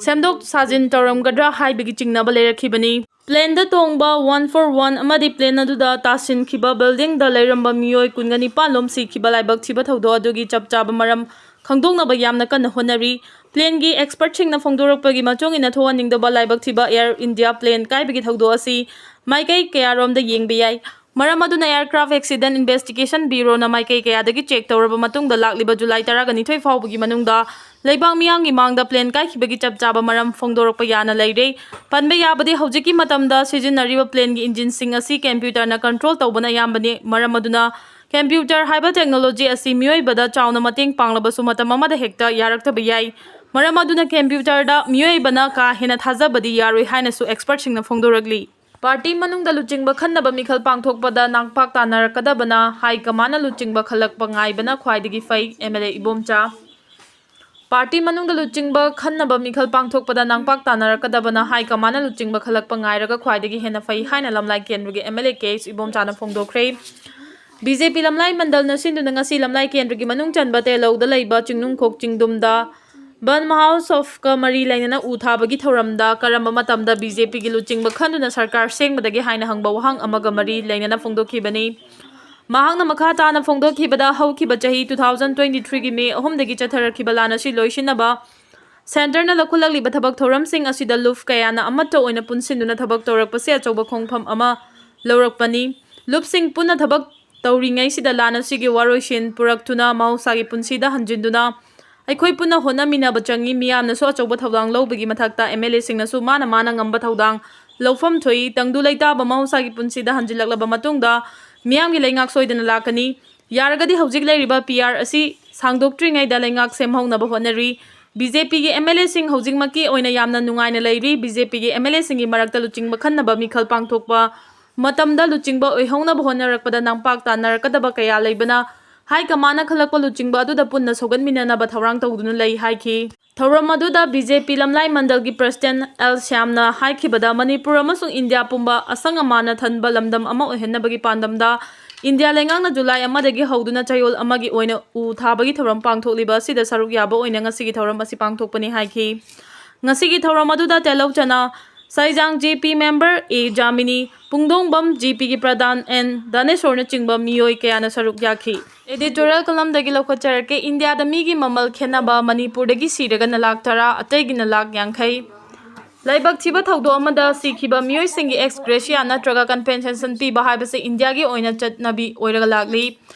ꯁꯦꯝꯗꯣꯛ ꯁꯥꯖꯤꯟ ꯇꯧꯔꯝꯒꯗ꯭ꯔꯥ ꯍꯥꯏꯕꯒꯤ ꯆꯤꯡꯅꯕ ꯂꯩꯔꯛꯈꯤꯕꯅꯤ꯫ ꯄ꯭ꯂꯦꯟꯗ ꯇꯣꯡꯕ ꯋꯥꯟ ꯐꯣꯔ ꯋꯥꯟ ꯑꯃꯗꯤ ꯄ꯭ꯂꯦꯟ ꯑꯗꯨꯗ ꯇꯥꯁꯤꯟꯈꯤꯕ ꯕꯤꯜꯗꯤꯡꯗ ꯂꯩꯔꯝꯕ ꯃꯤꯑꯣꯏ ꯀꯨꯟꯒ ꯅꯤꯄꯥꯟ ꯂꯣꯝ ꯁꯤꯈꯤꯕ ꯂꯥꯏꯕꯛ ꯊꯤꯕ ꯊꯧꯗꯣꯛ ꯑꯗꯨꯒꯤ ꯆꯞ ꯆꯥꯕ ꯃꯔꯝ ꯈꯪꯗꯣꯛꯅꯕ ꯌꯥꯝꯅ ꯀꯟꯅ ꯍꯣꯠꯅꯔꯤ꯫ ꯄ꯭ꯂꯦꯟꯒꯤ ꯑꯦꯛꯁꯄꯔꯠꯁꯤꯡꯅ ꯐꯣꯡꯗꯣꯔꯛꯄꯒꯤ ꯃꯇꯨꯡ ꯏꯟꯅ, ꯊꯣꯛꯍꯟꯅꯤꯡꯗꯕ ꯂꯥꯏꯕꯛ ꯊꯤꯕ ꯑꯦꯌꯔ ꯏꯟꯗꯤꯌꯥ ꯄ꯭ꯂꯦꯟ ꯀꯥꯏꯕꯒꯤ ꯊꯧꯗꯣꯛ ꯑꯁꯤ ꯃꯥꯏꯀꯩ ꯀꯌꯥꯔꯣꯝꯗ ꯌꯦꯡꯕ ꯌꯥꯏ꯫ ꯃꯔꯝ ꯑꯗꯨꯅ Aircraft Accident Investigation Bureauꯅ ꯃꯥꯏꯀꯩ ꯀꯌꯥꯗꯒꯤ ꯆꯦꯛ ꯇꯧꯔꯕ ꯃꯇꯨꯡꯗ, ꯂꯥꯛꯂꯤꯕ ꯖꯨꯂꯥꯏ ꯇꯔꯥꯒ ꯅꯤꯊꯣꯏ ꯐꯥꯎꯕꯒꯤ ꯃꯅꯨꯡꯗ ꯂꯩꯕꯥꯛ ꯃꯤꯌꯥꯝꯒꯤ ꯃꯥꯡꯗ ꯄ꯭ꯂꯦꯟ ꯀꯥꯏꯈꯤꯕꯒꯤ ꯆꯞ ꯆꯥꯕ ꯃꯔꯝ ꯐꯣꯡꯗꯣꯔꯛꯄ ꯌꯥꯅ ꯂꯩꯔꯦ꯫ ꯄꯟꯕ ꯌꯥꯕꯗꯤ, ꯍꯧꯖꯤꯛꯀꯤ ꯃꯇꯝꯗ ꯁꯤꯖꯤꯟꯅꯔꯤꯕ ꯄ꯭ꯂꯦꯟꯒꯤ ꯏꯟꯖꯤꯟꯁꯤꯡ ꯑꯁꯤ ꯀꯝꯄ꯭ꯌꯨꯇꯔꯅ ꯀꯟꯇ꯭ꯔꯣꯜ ꯇꯧꯕꯅ ꯑꯌꯥꯝꯕꯅꯤ꯫ ꯃꯔꯝ ꯑꯗꯨꯅ ꯀꯝꯄ꯭ꯌꯨꯇꯔ ꯍꯥꯏꯕ ꯇꯦꯛꯅꯣꯂꯣꯖꯤ ꯑꯁꯤ ꯃꯤꯑꯣꯏꯕꯗ ꯆꯥꯎꯅ ꯃꯇꯦꯡ ꯄꯥꯡꯂꯕꯁꯨ, ꯃꯇꯝ ꯑꯃꯗ ꯍꯦꯛꯇ ꯌꯥꯔꯛꯇꯕ ꯌꯥꯏ꯫ ꯃꯔꯝ ꯑꯗꯨꯅ ꯀꯝꯄ꯭ꯌꯨꯇꯔꯗ ꯃꯤꯑꯣꯏꯕꯅ ꯀꯥ ꯍꯦꯟꯅ ꯊꯥꯖꯕꯗꯤ ꯌꯥꯔꯣꯏ ꯍꯥꯏꯅꯁꯨ ꯑꯦꯛꯁꯄꯔꯠꯁꯤꯡꯅ ꯐꯣꯡꯗꯣꯔꯛꯂꯤ꯫ ꯄꯥꯔꯇꯤ ꯃꯅꯨꯡꯗ ꯂꯨꯆꯤꯡꯕ ꯈꯟꯅꯕ ꯃꯤꯈꯜ ꯄꯥꯡꯊꯣꯛꯄꯗ ꯅꯥꯡꯄꯥꯛ ꯇꯥꯟꯅꯔꯛꯀꯗꯕꯅ ꯍꯥꯏ ꯀꯃꯥꯟꯅ ꯂꯨꯆꯤꯡꯕ ꯈꯜꯂꯛꯄ ꯉꯥꯏꯕꯅ ꯈ꯭ꯋꯥꯏꯗꯒꯤ ꯐꯩ, ꯑꯦꯝ ꯑꯦꯜ ꯑꯦ ꯏꯕꯣꯝꯆꯥ꯫ ꯄꯥꯔꯇꯤ ꯃꯅꯨꯡꯗ ꯂꯨꯆꯤꯡꯕ ꯈꯟꯅꯕ ꯃꯤꯈꯜ ꯄꯥꯡꯊꯣꯛꯄꯗ ꯅꯥꯡꯄꯥꯛ ꯇꯥꯟꯅꯔꯛꯀꯗꯕꯅ ꯍꯥꯏ ꯀꯃꯥꯟꯅ ꯂꯨꯆꯤꯡꯕ ꯈꯜꯂꯛꯄ ꯉꯥꯏꯔꯒ ꯈ꯭ꯋꯥꯏꯗꯒꯤ ꯍꯦꯟꯅ ꯐꯩ ꯍꯥꯏꯅ ꯂꯝꯂꯥꯏ ꯀꯦꯟꯗ꯭ꯔꯒꯤ M L A K H ꯏꯕꯣꯝꯆꯥꯅ ꯐꯣꯡꯗꯣꯛꯈ꯭ꯔꯦ꯫ ꯕꯤ ꯖꯦ ꯄꯤ ꯂꯝꯂꯥꯏ ꯃꯟꯗꯜꯅ ꯁꯤꯟꯗꯨꯅ ꯉꯁꯤ ꯂꯝꯂꯥꯏ ꯀꯦꯟꯗ꯭ꯔꯒꯤ ꯃꯅꯨꯡ ꯆꯟꯕ ꯇꯦꯂꯧꯗ ꯂꯩꯕ ꯆꯤꯡꯅꯨꯡꯈꯣꯛ ꯆꯤꯡꯗꯨꯝꯗ ꯕꯟ ꯃꯍꯣꯠꯁꯣꯚꯀ ꯃꯔꯤ ꯂꯩꯅꯅ ꯎ ꯊꯥꯕꯒꯤ ꯊꯧꯔꯝꯗ ꯀꯔꯝꯕ ꯃꯇꯝꯗ ꯕꯤ ꯖꯦ ꯄꯤꯒꯤ ꯂꯨꯆꯤꯡꯕ ꯈꯟꯗꯨꯅ ꯁꯔꯀꯥꯔ ꯁꯦꯝꯒꯗꯒꯦ ꯍꯥꯏꯅ ꯍꯪꯕ ꯋꯥꯍꯪ ꯑꯃꯒ ꯃꯔꯤ ꯂꯩꯅꯅ ꯐꯣꯡꯗꯣꯛꯈꯤꯕꯅꯤ꯫ ꯃꯍꯥꯛꯅ ꯃꯈꯥ ꯇꯥꯅ ꯐꯣꯡꯗꯣꯛꯈꯤꯕꯗ, ꯍꯧꯈꯤꯕ ꯆꯍꯤ two thousand twenty threeꯒꯤ ꯃꯦ ꯑꯍꯨꯝꯗꯒꯤ ꯆꯠꯊꯔꯛꯈꯤꯕ ꯂꯥꯟ ꯑꯁꯤ ꯂꯣꯏꯁꯤꯟꯅꯕ ꯁꯦꯟꯇꯔꯅ ꯂꯧꯈꯠꯂꯛꯂꯤꯕ ꯊꯕꯛ ꯊꯧꯔꯝꯁꯤꯡ ꯑꯁꯤꯗ ꯂꯨꯞ ꯀꯌꯥꯅ ꯑꯃꯠꯇ ꯑꯣꯏꯅ ꯄꯨꯟꯁꯤꯟꯗꯨꯅ ꯊꯕꯛ ꯇꯧꯔꯛꯄꯁꯦ ꯑꯆꯧꯕ ꯈꯣꯡꯐꯝ ꯑꯃ ꯂꯧꯔꯛꯄꯅꯤ꯫ ꯂꯨꯞꯁꯤꯡ ꯄꯨꯟꯅ ꯊꯕꯛ ꯇꯧꯔꯤꯉꯩꯁꯤꯗ ꯂꯥꯟ ꯑꯁꯤꯒꯤ ꯋꯥꯔꯣꯏꯁꯤꯟ ꯄꯨꯔꯛꯇꯨꯅ ꯃꯍꯧꯁꯥꯒꯤ ꯄꯨꯟꯁꯤꯗ ꯍꯟꯖꯤꯟꯗꯨꯅ ꯑꯩꯈꯣꯏ ꯄꯨꯟꯅ ꯍꯣꯠꯅꯃꯤꯟꯅꯕ ꯆꯪꯏ꯫ ꯃꯤꯌꯥꯝꯅꯁꯨ ꯑꯆꯧꯕ ꯊꯧꯗꯥꯡ ꯂꯧꯕꯒꯤ ꯃꯊꯛꯇ ꯑꯦꯝ ꯑꯦꯜ ꯑꯦꯁꯤꯡꯅꯁꯨ ꯃꯥꯅ ꯃꯥꯅ ꯉꯝꯕ ꯊꯧꯗꯥꯡ ꯂꯧꯐꯝ ꯊꯣꯛꯏ꯫ ꯇꯪꯗꯨ ꯂꯩꯇꯥꯕ ꯃꯍꯧꯁꯥꯒꯤ ꯄꯨꯟꯁꯤꯗ ꯍꯟꯖꯤꯜꯂꯛꯂꯕ ꯃꯇꯨꯡꯗ ꯃꯤꯌꯥꯝꯒꯤ ꯂꯩꯉꯥꯛ ꯁꯣꯏꯗꯅ ꯂꯥꯛꯀꯅꯤ꯫ ꯌꯥꯔꯒꯗꯤ ꯍꯧꯖꯤꯛ ꯂꯩꯔꯤꯕ ꯄꯤ ꯑꯥꯔ ꯑꯁꯤ ꯁꯥꯡꯗꯣꯛꯇ꯭ꯔꯤꯉꯩꯗ ꯂꯩꯉꯥꯛ ꯁꯦꯝꯍꯧꯅꯕ ꯍꯣꯠꯅꯔꯤ꯫ ꯕꯤ ꯖꯦ ꯄꯤꯒꯤ ꯑꯦꯝ ꯑꯦꯜ ꯑꯦꯁꯤꯡ ꯍꯧꯖꯤꯛꯃꯛꯀꯤ ꯑꯣꯏꯅ ꯌꯥꯝꯅ ꯅꯨꯡꯉꯥꯏꯅ ꯂꯩꯔꯤ꯫ ꯕꯤ ꯖꯦ ꯄꯤꯒꯤ ꯑꯦꯝ ꯑꯦꯜ ꯑꯦꯁꯤꯡꯒꯤ ꯃꯔꯛꯇ ꯂꯨꯆꯤꯡꯕ ꯈꯟꯅꯕ ꯃꯤꯈꯜ ꯄꯥꯡꯊꯣꯛꯄ ꯃꯇꯝꯗ ꯂꯨꯆꯤꯡꯕ ꯑꯣꯏꯍꯧꯅꯕ ꯍꯣꯠꯅꯔꯛꯄꯗ ꯅꯝꯄꯥꯛ ꯇꯥꯟꯅꯔꯛꯀꯗꯕ ꯀꯌꯥ ꯂꯩꯕꯅ ꯍꯥꯏ ꯀꯃꯥꯟꯅ ꯈꯜꯂꯛꯄ ꯂꯨꯆꯤꯡꯕ ꯑꯗꯨꯗ ꯄꯨꯟꯅ ꯁꯧꯒꯟꯃꯤꯟꯅꯅꯕ ꯊꯧꯔꯥꯡ ꯇꯧꯗꯨꯅ ꯂꯩ ꯍꯥꯏꯈꯤ꯫ ꯊꯧꯔꯝ ꯑꯗꯨꯗ B J P ꯂꯝꯂꯥꯏ ꯃꯟꯗꯜꯒꯤ president L ꯁ꯭ꯌꯥꯝꯅ ꯍꯥꯏꯈꯤꯕꯗ, Manipur ꯑꯃꯁꯨꯡ ꯏꯟꯗꯤꯌꯥ ꯄꯨꯝꯕ ꯑꯁꯪ ꯑꯃꯥꯟꯅ ꯊꯟꯕ ꯂꯝꯗꯝ ꯑꯃ ꯑꯣꯏꯍꯟꯅꯕꯒꯤ ꯄꯥꯟꯗꯝꯗ ꯏꯟꯗꯤꯌꯥ ꯂꯩꯉꯥꯛꯅ ꯖꯨꯂꯥꯏ ꯑꯃꯗꯒꯤ ꯍꯧꯗꯨꯅ ꯆꯌꯣꯜ ꯑꯃꯒꯤ ꯑꯣꯏꯅ ꯎ ꯊꯥꯕꯒꯤ ꯊꯧꯔꯝ ꯄꯥꯡꯊꯣꯛꯂꯤꯕ ꯑꯁꯤꯗ ꯁꯔꯨꯛ ꯌꯥꯕ ꯑꯣꯏꯅ ꯉꯁꯤꯒꯤ ꯊꯧꯔꯝ ꯑꯁꯤ ꯄꯥꯡꯊꯣꯛꯄꯅꯤ ꯍꯥꯏꯈꯤ꯫ ꯉꯁꯤꯒꯤ ꯊꯧꯔꯝ ꯑꯗꯨꯗ ꯇꯦꯂꯧ ꯆꯅꯥ, ꯁꯥꯏꯖꯥꯡ ꯖꯦ ꯄꯤ ꯃꯦꯝꯕꯔ ꯑꯦ ꯖꯥꯃꯤꯅꯤ, ꯄꯨꯡꯗꯣꯡꯕꯝ ꯖꯦ ꯄꯤꯒꯤ ꯄ꯭ꯔꯙꯥꯟ ꯑꯦꯟ ꯗꯥꯅꯦꯁꯣꯔꯅꯆꯤꯡꯕ ꯃꯤꯑꯣꯏ ꯀꯌꯥꯅ ꯁꯔꯨꯛ ꯌꯥꯈꯤ꯫ ꯑꯦꯗꯤꯇꯣꯔꯤꯌꯦꯜ ꯀꯂꯝꯗꯒꯤ ꯂꯧꯈꯠꯆꯔꯛꯀꯦ꯫ ꯏꯟꯗꯤꯌꯥꯗ ꯃꯤꯒꯤ ꯃꯃꯜ ꯈꯦꯠꯅꯕ, ꯃꯅꯤꯄꯨꯔꯗꯒꯤ ꯁꯤꯔꯒꯅ ꯂꯥꯛ ꯇꯔꯥ, ꯑꯇꯩꯒꯤꯅ ꯂꯥꯛ ꯌꯥꯡꯈꯩ꯫ ꯂꯥꯏꯕꯛ ꯊꯤꯕ ꯊꯧꯗꯣꯛ ꯑꯃꯗ ꯁꯤꯈꯤꯕ ꯃꯤꯑꯣꯏꯁꯤꯡꯒꯤ ꯑꯦꯛꯁ ꯒ꯭ꯔꯦꯁꯤꯌꯥ ꯅꯠꯇ꯭ꯔꯒ ꯀꯝꯄꯦꯟꯁꯦꯁꯟ ꯄꯤꯕ ꯍꯥꯏꯕꯁꯤ ꯏꯟꯗꯤꯌꯥꯒꯤ ꯑꯣꯏꯅ ꯆꯠꯅꯕꯤ ꯑꯣꯏꯔꯒ ꯂꯥꯛꯂꯤ꯫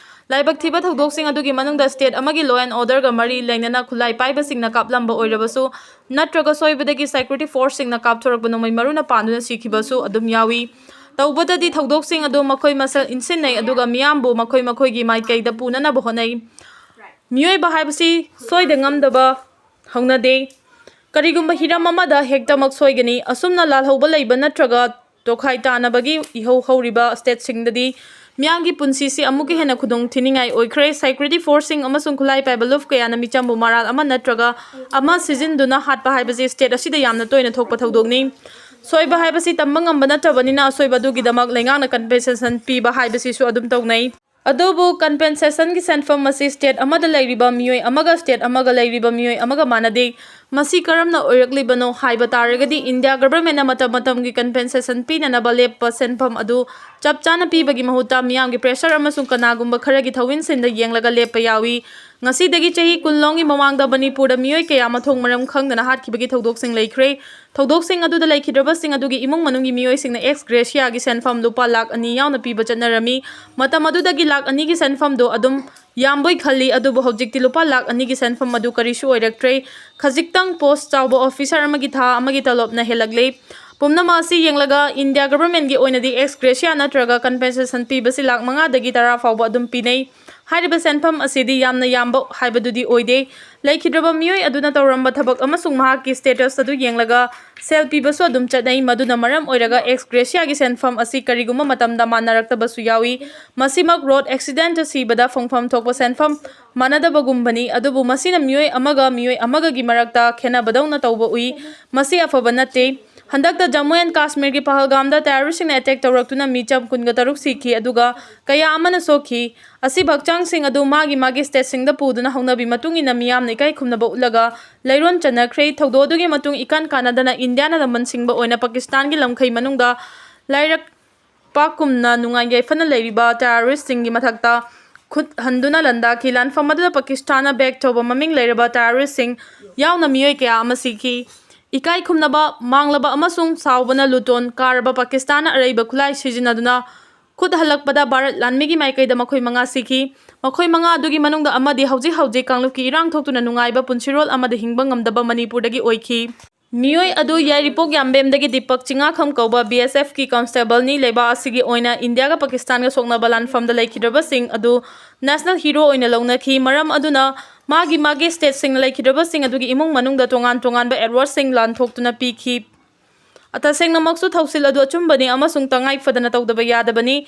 ꯂꯥꯏꯕꯛ ꯊꯤꯕ ꯊꯧꯗꯣꯛꯁꯤꯡ ꯑꯗꯨꯒꯤ ꯃꯅꯨꯡꯗ ꯁ꯭ꯇꯦꯠ ꯑꯃꯒꯤ ꯂꯣ ꯑꯦꯟ ꯑꯣꯔꯗꯔꯒ ꯃꯔꯤ ꯂꯩꯅꯅ ꯈꯨꯠꯂꯥꯏ ꯄꯥꯏꯕꯁꯤꯡꯅ ꯀꯥꯞꯂꯝꯕ ꯑꯣꯏꯔꯕꯁꯨ ꯅꯠꯇ꯭ꯔꯒ ꯁꯣꯏꯕꯗꯒꯤ ꯁꯦꯀ꯭ꯌꯨꯔꯤꯇꯤ ꯐꯣꯔꯁꯁꯤꯡꯅ ꯀꯥꯞꯊꯣꯔꯛꯄ ꯅꯣꯡꯃꯩ ꯃꯔꯨꯅ ꯄꯥꯟꯗꯨꯅ ꯁꯤꯈꯤꯕꯁꯨ ꯑꯗꯨꯝ ꯌꯥꯎꯏ꯫ ꯇꯧꯕꯇꯗꯤ ꯊꯧꯗꯣꯛꯁꯤꯡ ꯑꯗꯨ ꯃꯈꯣꯏ ꯃꯁꯦꯜ ꯏꯟꯁꯤꯟꯅꯩ, ꯑꯗꯨꯒ ꯃꯤꯌꯥꯝꯕꯨ ꯃꯈꯣꯏ ꯃꯈꯣꯏꯒꯤ ꯃꯥꯏꯀꯩꯗ ꯄꯨꯅꯅꯕ ꯍꯣꯠꯅꯩ꯫ ꯃꯤꯑꯣꯏꯕ ꯍꯥꯏꯕꯁꯤ ꯁꯣꯏꯗ ꯉꯝꯗꯕ ꯍꯧꯅꯗꯦ꯫ ꯀꯔꯤꯒꯨꯝꯕ ꯍꯤꯔꯝ ꯑꯃꯗ ꯍꯦꯛꯇꯃꯛ ꯁꯣꯏꯒꯅꯤ꯫ ꯑꯁꯨꯝꯅ ꯂꯥꯜꯍꯧꯕ ꯂꯩꯕ ꯅꯠꯇ꯭ꯔꯒ ꯇꯣꯈꯥꯏ ꯇꯥꯅꯕꯒꯤ ꯏꯍꯧ ꯍꯧꯔꯤꯕ ꯁ꯭ꯇꯦꯠꯁꯤꯡꯗꯗꯤ ꯃꯤꯌꯥꯝꯒꯤ ꯄꯨꯟꯁꯤꯁꯤ ꯑꯃꯨꯛꯀ ꯍꯦꯟꯅ ꯈꯨꯗꯣꯡ ꯊꯤꯅꯤꯡꯉꯥꯏ ꯑꯣꯏꯈ꯭ꯔꯦ꯫ ꯁꯦꯀ꯭ꯌꯨꯔꯤꯇꯤ ꯐꯣꯔꯁꯁꯤꯡ ꯑꯃꯁꯨꯡ ꯈꯨꯠꯂꯥꯏ ꯄꯥꯏꯕ ꯂꯨꯞ ꯀꯌꯥꯅ ꯃꯤꯆꯝꯕꯨ ꯃꯔꯥꯜ ꯑꯃ ꯅꯠꯇ꯭ꯔꯒ ꯑꯃ ꯁꯤꯖꯤꯟꯗꯨꯅ ꯍꯥꯠꯄ ꯍꯥꯏꯕꯁꯤ ꯁ꯭ꯇꯦꯠ ꯑꯁꯤꯗ ꯌꯥꯝꯅ ꯇꯣꯏꯅ ꯊꯣꯛꯄ ꯊꯧꯗꯣꯛꯅꯤ꯫ ꯁꯣꯏꯕ ꯍꯥꯏꯕꯁꯤ ꯇꯝꯕ ꯉꯝꯕ ꯅꯠꯇ꯭ꯔꯕꯅꯤꯅ, ꯑꯁꯣꯏꯕ ꯑꯗꯨꯒꯤꯗꯃꯛ ꯂꯩꯉꯥꯛꯅ ꯀꯝꯄꯦꯟꯁꯦꯁꯟ ꯄꯤꯕ ꯍꯥꯏꯕꯁꯤꯁꯨ ꯑꯗꯨꯝ ꯇꯧꯅꯩ꯫ ꯑꯗꯨꯕꯨ ꯀꯝꯄꯦꯟꯁꯦꯁꯟꯒꯤ ꯁꯦꯟꯐꯝ ꯑꯁꯤ ꯁ꯭ꯇꯦꯠ ꯑꯃꯗ ꯂꯩꯔꯤꯕ ꯃꯤꯑꯣꯏ ꯑꯃꯒ ꯁ꯭ꯇꯦꯠ ꯑꯃꯒ ꯂꯩꯔꯤꯕ ꯃꯤꯑꯣꯏ ꯑꯃꯒ ꯃꯥꯟꯅꯗꯦ꯫ ꯃꯁꯤ ꯀꯔꯝꯅ ꯑꯣꯏꯔꯛꯂꯤꯕꯅꯣ ꯍꯥꯏꯕ ꯇꯥꯔꯒꯗꯤ, ꯏꯟꯗꯤꯌꯥ ꯒꯚꯔꯟꯃꯦꯟꯠꯅ ꯃꯇꯝ ꯃꯇꯝꯒꯤ ꯀꯝꯄꯦꯟꯁꯦꯁꯟ ꯄꯤꯅꯅꯕ ꯂꯦꯞꯄ ꯁꯦꯟꯐꯝ ꯑꯗꯨ ꯆꯞ ꯆꯥꯅ ꯄꯤꯕꯒꯤ ꯃꯍꯨꯠꯇ ꯃꯤꯌꯥꯝꯒꯤ ꯄ꯭ꯔꯦꯁꯔ ꯑꯃꯁꯨꯡ ꯀꯅꯥꯒꯨꯝꯕ ꯈꯔꯒꯤ ꯊꯧꯋꯤꯟꯁꯤꯟꯗ ꯌꯦꯡꯂꯒ ꯂꯦꯞꯄ ꯌꯥꯎꯏ꯫ ꯉꯁꯤꯗꯒꯤ ꯆꯍꯤ ꯀꯨꯟ ꯂꯣꯝꯒꯤ ꯃꯃꯥꯡꯗ ꯃꯅꯤꯄꯨꯔꯗ ꯃꯤꯑꯣꯏ ꯀꯌꯥ ꯃꯊꯣꯡ ꯃꯔꯝ ꯈꯪꯗꯅ ꯍꯥꯠꯈꯤꯕꯒꯤ ꯊꯧꯗꯣꯛꯁꯤꯡ ꯂꯩꯈ꯭ꯔꯦ꯫ ꯊꯧꯗꯣꯛꯁꯤꯡ ꯑꯗꯨꯗ ꯂꯩꯈꯤꯗ꯭ꯔꯕꯁꯤꯡ ꯑꯗꯨꯒꯤ ꯏꯃꯨꯡ ꯃꯅꯨꯡꯒꯤ ꯃꯤꯑꯣꯏꯁꯤꯡꯅ ꯑꯦꯛꯁ ꯒ꯭ꯔꯦꯁꯤꯌꯥꯒꯤ ꯁꯦꯟꯐꯝ ꯂꯨꯄꯥ ꯂꯥꯈ ꯑꯅꯤ ꯌꯥꯎꯅ ꯄꯤꯕ ꯆꯠꯅꯔꯝꯃꯤ꯫ ꯃꯇꯝ ꯑꯗꯨꯗꯒꯤ ꯂꯥꯈ ꯑꯅꯤꯒꯤ ꯁꯦꯟꯐꯝꯗꯨ ꯑꯗꯨꯝ ꯌꯥꯝꯕꯣꯏ ꯈꯜꯂꯤ, ꯑꯗꯨꯕꯨ ꯍꯧꯖꯤꯛꯇꯤ ꯂꯨꯄꯥ ꯂꯥꯈ ꯑꯅꯤꯒꯤ ꯁꯦꯟꯐꯝ ꯑꯗꯨ ꯀꯔꯤꯁꯨ ꯑꯣꯏꯔꯛꯇ꯭ꯔꯦ꯫ ꯈꯖꯤꯛꯇꯪ ꯄꯣꯁ ꯆꯥꯎꯕ ꯑꯣꯐꯤꯁꯥꯔ ꯑꯃꯒꯤ ꯊꯥ ꯑꯃꯒꯤ ꯇꯂꯣꯞꯅ ꯍꯦꯜꯂꯛꯂꯦ꯫ ꯄꯨꯝꯅꯃꯛ ꯑꯁꯤ ꯌꯦꯡꯂꯒ ꯏꯟꯗꯤꯌꯥ ꯒꯚꯔꯟꯃꯦꯟꯠꯀꯤ ꯑꯣꯏꯅꯗꯤ ꯑꯦꯛꯁ ꯒ꯭ꯔꯦꯁꯤꯌꯥ ꯅꯠꯇ꯭ꯔꯒ ꯀꯝꯄꯦꯟꯁꯦꯁꯟ ꯄꯤꯕꯁꯤ ꯂꯥꯈ ꯃꯉꯥꯗꯒꯤ ꯇꯔꯥ ꯐꯥꯎꯕ ꯑꯗꯨꯝ ꯄꯤꯅꯩ꯫ ꯍꯥꯏꯔꯤꯕ ꯁꯦꯟꯐꯝ ꯑꯁꯤꯗꯤ ꯌꯥꯝꯅ ꯌꯥꯝꯕ ꯍꯥꯏꯕꯗꯨꯗꯤ ꯑꯣꯏꯗꯦ꯫ ꯂꯩꯈꯤꯗ꯭ꯔꯕ ꯃꯤꯑꯣꯏ ꯑꯗꯨꯅ ꯇꯧꯔꯝꯕ ꯊꯕꯛ ꯑꯃꯁꯨꯡ ꯃꯍꯥꯛꯀꯤ ꯁ꯭ꯇꯦꯇꯁ ꯑꯗꯨ ꯌꯦꯡꯂꯒ ꯁꯦꯜ ꯄꯤꯕꯁꯨ ꯑꯗꯨꯝ ꯆꯠꯅꯩ꯫ ꯃꯗꯨꯅ ꯃꯔꯝ ꯑꯣꯏꯔꯒ ꯑꯦꯛꯁ ꯒ꯭ꯔꯦꯁꯤꯌꯥꯒꯤ ꯁꯦꯟꯐꯝ ꯑꯁꯤ ꯀꯔꯤꯒꯨꯝꯕ ꯃꯇꯝꯗ ꯃꯥꯟꯅꯔꯛꯇꯕꯁꯨ ꯌꯥꯎꯏ꯫ ꯃꯁꯤꯃꯛ ꯔꯣꯗ ꯑꯦꯛꯁꯤꯗꯦꯟꯠꯇ ꯁꯤꯕꯗ ꯐꯪꯐꯝ ꯊꯣꯛꯄ ꯁꯦꯟꯐꯝ ꯃꯥꯟꯅꯗꯕꯒꯨꯝꯕꯅꯤ, ꯑꯗꯨꯕꯨ ꯃꯁꯤꯅ ꯃꯤꯑꯣꯏ ꯑꯃꯒ ꯃꯤꯑꯣꯏ ꯑꯃꯒꯒꯤ ꯃꯔꯛꯇ ꯈꯦꯟꯅꯕꯗꯧꯅ ꯇꯧꯕ ꯎꯏ꯫ ꯃꯁꯤ ꯑꯐꯕ ꯅꯠꯇꯦ꯫ ꯍꯟꯗꯛꯇ ꯖꯝꯃꯨ ꯑꯦꯟ ꯀꯥꯁꯃꯤꯔꯒꯤ ꯄꯍꯜꯒꯥꯝꯗ ꯇꯦꯔꯣꯔꯤꯁ꯭ꯠꯁꯤꯡꯅ ꯑꯦꯇꯦꯛ ꯇꯧꯔꯛꯇꯨꯅ ꯃꯤꯆꯝ ꯀꯨꯟꯒ ꯇꯔꯨꯛ ꯁꯤꯈꯤ, ꯑꯗꯨꯒ ꯀꯌꯥ ꯑꯃꯅ ꯁꯣꯛꯈꯤ꯫ ꯑꯁꯤꯕ ꯍꯛꯆꯥꯡꯁꯤꯡ ꯑꯗꯨ ꯃꯥꯒꯤ ꯃꯥꯒꯤ ꯁ꯭ꯇꯦꯠꯁꯤꯡꯗ ꯄꯨꯗꯨꯅ ꯍꯧꯅꯕꯤ ꯃꯇꯨꯡ ꯏꯟꯅ ꯃꯤꯌꯥꯝꯅ ꯏꯀꯥꯏ ꯈꯨꯝꯅꯕ ꯎꯠꯂꯒ ꯂꯩꯔꯣꯟ ꯆꯟꯅꯈ꯭ꯔꯦ꯫ ꯊꯧꯗꯣꯛ ꯑꯗꯨꯒꯤ ꯃꯇꯨꯡ ꯏꯀꯥꯟ ꯀꯥꯟꯅꯗꯅ ꯏꯟꯗꯤꯌꯥꯅ ꯂꯝꯕꯟ ꯁꯤꯡꯕ ꯑꯣꯏꯅ ꯄꯥꯀꯤꯁꯇꯥꯟꯒꯤ ꯂꯝꯈꯩ ꯃꯅꯨꯡꯗ ꯂꯥꯏꯔꯛ ꯄꯥꯛ ꯀꯨꯝꯅ ꯅꯨꯡꯉꯥꯏ ꯌꯥꯏꯐꯅ ꯂꯩꯔꯤꯕ ꯇꯦꯔꯣꯔꯤꯁ꯭ꯠꯁꯤꯡꯒꯤ ꯃꯊꯛꯇ ꯈꯨꯠ ꯍꯟꯗꯨꯅ ꯂꯥꯟꯗꯥꯈꯤ꯫ ꯂꯥꯟꯐꯝ ꯑꯗꯨꯗ ꯄꯥꯀꯤꯁꯇꯥꯟꯅ ꯕꯦꯛ ꯇꯧꯕ ꯃꯃꯤꯡ ꯂꯩꯔꯕ ꯇꯦꯔꯣꯔꯤꯁ꯭ꯠꯁꯤꯡ ꯌꯥꯎꯅ ꯃꯤꯑꯣꯏ ꯀꯌꯥ ꯑꯃ ꯁꯤꯈꯤ꯫ ꯏꯀꯥꯏ ꯈꯨꯝꯅꯕ, ꯃꯥꯡꯂꯕ ꯑꯃꯁꯨꯡ ꯁꯥꯎꯕꯅ ꯂꯨꯇꯣꯟ ꯀꯥꯔꯕ ꯄꯥꯀꯤꯁꯇꯥꯟꯅ ꯑꯔꯩꯕ ꯈꯨꯠꯂꯥꯏ ꯁꯤꯖꯤꯟꯅꯗꯨꯅ ꯈꯨꯠ ꯍꯜꯂꯛꯄꯗ ꯚꯥꯔꯠ ꯂꯥꯟꯃꯤꯒꯤ ꯃꯥꯏꯀꯩꯗ ꯃꯈꯣꯏ ꯃꯉꯥ ꯁꯤꯈꯤ꯫ ꯃꯈꯣꯏ ꯃꯉꯥ ꯑꯗꯨꯒꯤ ꯃꯅꯨꯡꯗ ꯑꯃꯗꯤ ꯍꯧꯖꯤꯛ ꯍꯧꯖꯤꯛ ꯀꯥꯡꯂꯨꯞꯀꯤ ꯏꯔꯥꯡ ꯊꯣꯛꯇꯨꯅ ꯅꯨꯡꯉꯥꯏꯕ ꯄꯨꯟꯁꯤꯔꯣꯜ ꯑꯃꯗ ꯍꯤꯡꯕ ꯉꯝꯗꯕ ꯃꯅꯤꯄꯨꯔꯗꯒꯤ ꯑꯣꯏꯈꯤ꯫ ꯃꯤꯑꯣꯏ ꯑꯗꯨ ꯌꯥꯏꯔꯤꯄꯣꯛ ꯌꯥꯝꯕꯦꯝꯗꯒꯤ ꯗꯤꯄꯛ ꯆꯤꯡꯉꯥꯈꯝ ꯀꯧꯕ ꯕꯤ ꯑꯦꯁ ꯑꯦꯐꯀꯤ ꯀꯟꯁꯇꯦꯕꯜꯅꯤ꯫ ꯂꯩꯕꯥꯛ ꯑꯁꯤꯒꯤ ꯑꯣꯏꯅ ꯏꯟꯗꯤꯌꯥꯒ ꯄꯥꯀꯤꯁꯇꯥꯟꯒ ꯁꯣꯛꯅꯕ ꯂꯥꯟꯐꯝꯗ ꯂꯩꯈꯤꯗ꯭ꯔꯕꯁꯤꯡ ꯑꯗꯨ ꯅꯦꯁꯅꯦꯜ ꯍꯤꯔꯣ ꯑꯣꯏꯅ ꯂꯧꯅꯈꯤ꯫ ꯃꯔꯝ ꯑꯗꯨꯅ ꯃꯥꯒꯤ ꯃꯥꯒꯤ ꯁ꯭ꯇꯦꯠꯁꯤꯡꯅ ꯂꯩꯈꯤꯗ꯭ꯔꯕꯁꯤꯡ ꯑꯗꯨꯒꯤ ꯏꯃꯨꯡ ꯃꯅꯨꯡꯗ ꯇꯣꯉꯥꯟ ꯇꯣꯉꯥꯟꯕ ꯑꯦꯋꯥꯔꯗꯁꯤꯡ ꯂꯥꯟꯊꯣꯛꯇꯨꯅ ꯄꯤꯈꯤ꯫ ꯇꯁꯦꯡꯅꯃꯛꯁꯨ ꯊꯧꯁꯤꯜ ꯑꯗꯨ ꯑꯆꯨꯝꯕꯅꯤ ꯑꯃꯁꯨꯡ ꯇꯉꯥꯏ ꯐꯗꯅ ꯇꯧꯗꯕ ꯌꯥꯗꯕꯅꯤ꯫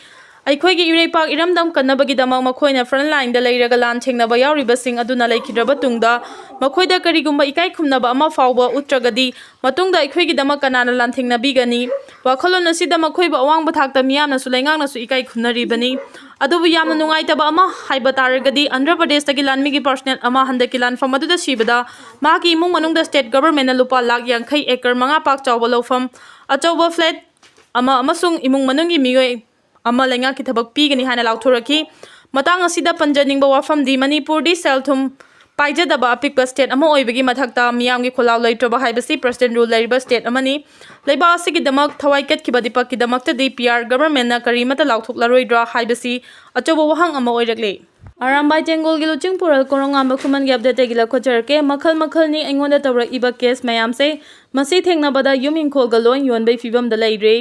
ꯑꯩꯈꯣꯏꯒꯤ ꯏꯔꯩꯄꯥꯛ ꯏꯔꯝꯗꯝ ꯀꯟꯅꯕꯒꯤꯗꯃꯛ ꯃꯈꯣꯏꯅ ꯐ꯭ꯔꯟꯠ ꯂꯥꯏꯟꯗ ꯂꯩꯔꯒ ꯂꯥꯟ ꯊꯦꯡꯅꯕ ꯌꯥꯎꯔꯤꯕꯁꯤꯡ ꯑꯗꯨꯅ ꯂꯩꯈꯤꯗ꯭ꯔꯕ ꯇꯨꯡꯗ ꯃꯈꯣꯏꯗ ꯀꯔꯤꯒꯨꯝꯕ ꯏꯀꯥꯏ ꯈꯨꯝꯅꯕ ꯑꯃ ꯐꯥꯎꯕ ꯎꯠꯇ꯭ꯔꯒꯗꯤ ꯃꯇꯨꯡꯗ ꯑꯩꯈꯣꯏꯒꯤꯗꯃꯛ ꯀꯅꯥꯅ ꯂꯥꯟꯊꯦꯡꯅꯕꯤꯒꯅꯤ? ꯋꯥꯈꯜꯂꯣꯟ ꯑꯁꯤꯗ ꯃꯈꯣꯏꯕꯨ ꯑꯋꯥꯡꯕ ꯊꯥꯛꯇ ꯃꯤꯌꯥꯝꯅꯁꯨ ꯂꯩꯉꯥꯛꯅꯁꯨ ꯏꯀꯥꯏ ꯈꯨꯝꯅꯔꯤꯕꯅꯤ꯫ ꯑꯗꯨꯕꯨ ꯌꯥꯝꯅ ꯅꯨꯡꯉꯥꯏꯇꯕ ꯑꯃ ꯍꯥꯏꯕ ꯇꯥꯔꯒꯗꯤ ꯑꯟꯙ꯭ꯔ ꯄ꯭ꯔꯗꯦꯁꯇꯒꯤ ꯂꯥꯟꯃꯤꯒꯤ ꯄꯥꯔꯁꯅꯦꯜ ꯑꯃ ꯍꯟꯗꯛꯀꯤ ꯂꯥꯟꯐꯝ ꯑꯗꯨꯗ ꯁꯤꯕꯗ ꯃꯍꯥꯛꯀꯤ ꯏꯃꯨꯡ ꯃꯅꯨꯡꯗ ꯁ꯭ꯇꯦꯠ ꯒꯚꯔꯟꯃꯦꯟꯠꯅ ꯂꯨꯄꯥ ꯂꯥꯈ ꯌꯥꯡꯈꯩ, ꯑꯦꯀꯔ ꯃꯉꯥ ꯄꯥꯛ ꯆꯥꯎꯕ ꯂꯧꯐꯝ, ꯑꯆꯧꯕ ꯐ꯭ꯂꯦꯠ ꯑꯃ ꯑꯃꯁꯨꯡ ꯏꯃꯨꯡ ꯃꯅꯨꯡꯒꯤ ꯃꯤꯑꯣꯏ ꯑꯃ ꯂꯩꯉꯥꯛꯀꯤ ꯊꯕꯛ ꯄꯤꯒꯅꯤ ꯍꯥꯏꯅ ꯂꯥꯎꯊꯣꯔꯛꯈꯤ꯫ ꯃꯇꯥꯡ ꯑꯁꯤꯗ ꯄꯟꯖꯅꯤꯡꯕ ꯋꯥꯐꯝꯗꯤ ꯃꯅꯤꯄꯨꯔꯗꯤ ꯁꯦꯜ ꯊꯨꯝ ꯄꯥꯏꯖꯗꯕ ꯑꯄꯤꯛꯄ ꯁ꯭ꯇꯦꯠ ꯑꯃ ꯑꯣꯏꯕꯒꯤ ꯃꯊꯛꯇ ꯃꯤꯌꯥꯝꯒꯤ ꯈꯣꯜꯂꯥꯎ ꯂꯩꯇ꯭ꯔꯕ ꯍꯥꯏꯕꯁꯤ ꯄ꯭ꯔꯁꯤꯗꯦꯟꯠ ꯔꯨꯜ ꯂꯩꯔꯤꯕ ꯁ꯭ꯇꯦꯠ ꯑꯃꯅꯤ꯫ ꯂꯩꯕꯥꯛ ꯑꯁꯤꯒꯤꯗꯃꯛ ꯊꯋꯥꯏ ꯀꯠꯈꯤꯕ ꯗꯤꯄꯛꯀꯤꯗꯃꯛꯇꯗꯤ ꯄꯤ ꯑꯥꯔ ꯒꯚꯔꯟꯃꯦꯟꯠꯅ ꯀꯔꯤꯃꯠꯇ ꯂꯥꯎꯊꯣꯛꯂꯔꯣꯏꯗ꯭ꯔꯥ ꯍꯥꯏꯕꯁꯤ ꯑꯆꯧꯕ ꯋꯥꯍꯪ ꯑꯃ ꯑꯣꯏꯔꯛꯂꯦ꯫ ꯑꯔꯥꯝꯕꯥꯏ ꯇꯦꯡꯒꯣꯜꯒꯤ ꯂꯨꯆꯤꯡ ꯄꯨꯔꯦꯜ ꯀꯣꯔꯣꯉꯥꯝꯕ ꯈꯨꯃꯟꯒꯤ ꯑꯞꯗꯦꯠꯇꯒꯤ ꯂꯧꯈꯠꯆꯔꯛꯀꯦ꯫ ꯃꯈꯜ ꯃꯈꯜꯅꯤ ꯑꯩꯉꯣꯟꯗ ꯇꯧꯔꯛꯏꯕ ꯀꯦꯁ ꯃꯌꯥꯝꯁꯦ꯫ ꯃꯁꯤ ꯊꯦꯡꯅꯕꯗ ꯌꯨꯝ ꯏꯪꯈꯣꯜꯒ ꯂꯣꯏ ꯌꯣꯟꯕꯩ ꯐꯤꯕꯝꯗ ꯂꯩꯔꯦ꯫